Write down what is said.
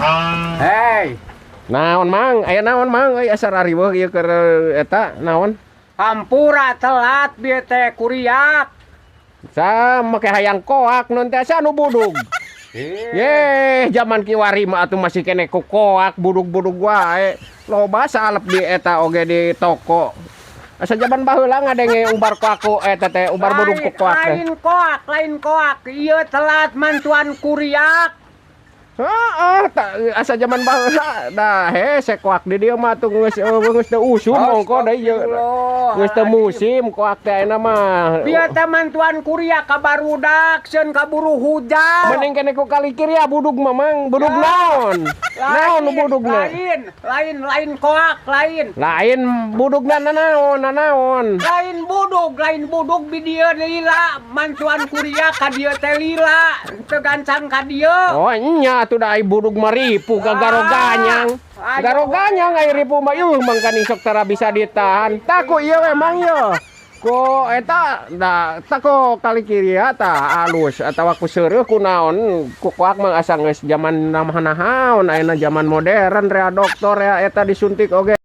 Hei, Naon, Mang? Aya naon, Mang? Euy, asa rariweuh ieu keur eta naon? Hampura telat bieu teh kuriak. Sa make hayang koak non teh asa nu budug. Ye, zaman kiwari mah atuh masih kene ku koak budug-budug wae. Loba salep di eta oge di toko. Asa zaman baheula ngadenge ubar koak ku eta teh, ubar budug ku koak teh. Lain koak, lain koak. Ieu telat mantuan kuriak. Heeh, asa zaman baheula da hese koak di dieu mah atuh geus geus teu usum mongko da ieu. Geus teu musim koak teh ayeuna mah. Bieu teh mantuan kuriak ka barudak sieun kaburu hujan. Mending kene ku kalikir ya budug mah, Mang, budug naon? Naon nu budugna? Lain, lain, lain koak, lain. Lain budugna nanaon, nanaon? Lain budug, lain budug di dieu lila, mantuan kuriak ka dieu teh lila, teu gancang ka dieu. Oh nya atuh da ai budug mah ripuh ka garoganyang. Ayo. Garoganyang ai ripuh mah yuh mangkaning sok tara bisa ditahan. Taku ieu we, Mang, ye. Ku eta da tako kalikiria tah alus atawa ku seureuh ku naon ku koak mah asa geus zaman nahaon ayeuna zaman modern rea dokter rea eta disuntik oge.